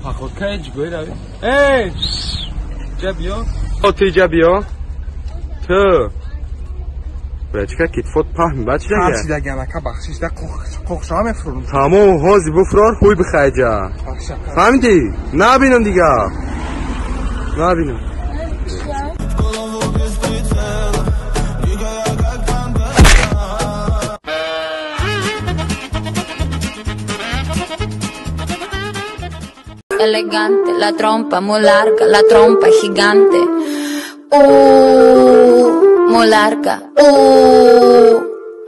Походка ҷигои рави. Эй! Ҷа биё. Ту ҷа биё. Ту. Бачка китфот паҳн бачка. Тарсидаганака бахшишда қоқшава мефурум. Тамом ҳози буфрор хуй бихайҷа. Фаҳмидӣ? Набинам дига. Набинам. Elegante, la trompa muy larga, la trompa gigante. Muy larga.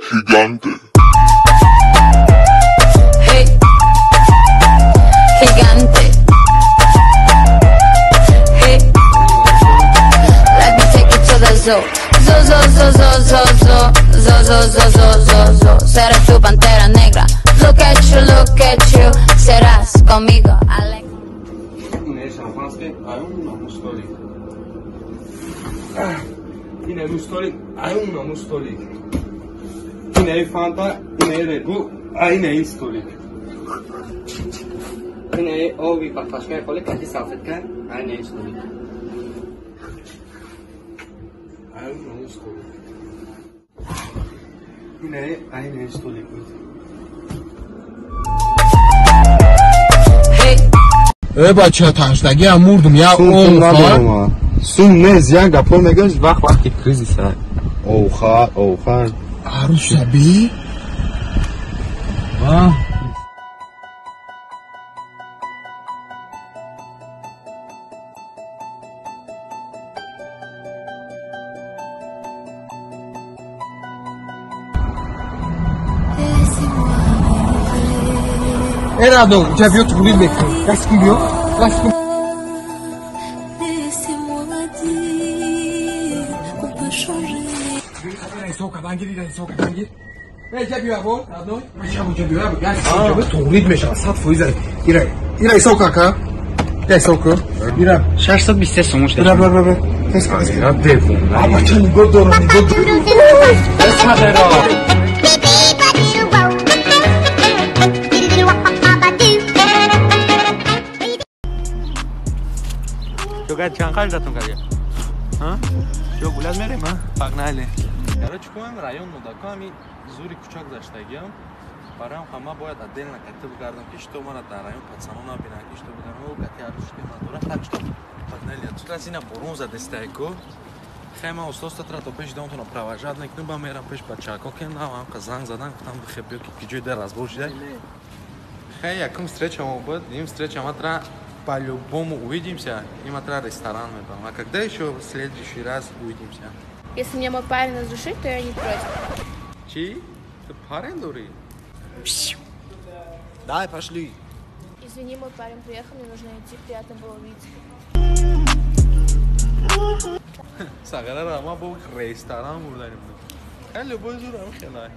Gigante. Hey. Gigante. Hey. Let me take you to the zoo. Zoo, zoo, zoo, zoo, zoo, zoo, zoo, zoo, zoo, zoo, zoo, zoo. Seré tu pantera negra. Look at you, look at you. Serás conmigo, Alex. Ин аю столик, аю наму столик. Ин аю фанта, ин аю Red Bull, ин аю столик. Ин аю оби баклажкаи холи кати салфетка, ин аю столик. Аю наму столик. Ин аю столик буд. Э бача ташнагиам мурдум, я он. Сум нест, як гапо мегӯяш вақт вақти кризис а. Оха, оха. Арусаби? А? Э Радо, ҷа биё туғрид мекунем. Даст кун биё, даст кун. Туғрид мешавад 100%. Ира, ира ҳисоб кака. Ира ҳисоб кун. Ира 623 сомон шуда. Ира, ира, ира. Ира девона. А бача нигоҳ дорам, нигоҳ дорам. Чанд қаждатон кардия? Ё гулят мерем, а? Погнали. Короче, куем район мудако, ами зури кучак заштагиам. Бароям ҳама бояд отдельно кати бигардам, ки что мара дар район пацано набинанд, ки что бигардам, о, кати арушки надора, так что погнали. Отсюда зина борун задестайко. Хай ма устоста то пеш домтона провожать накну, ба мерам пеш бачако, ки на вам занг задан, гуфтам бихе биё ки ҷой дар разбор шидай. Хай якум встреча мо буд, им встреча матра по-любому увидимся, и матра ресторан мебам. А когда еще в следующий раз увидимся? Если мне мой парень разрешит, то я не против. Чи? Ты парень дуры? Дай, пошли. Извини, мой парень приехал, мне нужно идти, приятно было увидеть. Сагара рама был ресторан бурданим. Хай любой зурам хелай.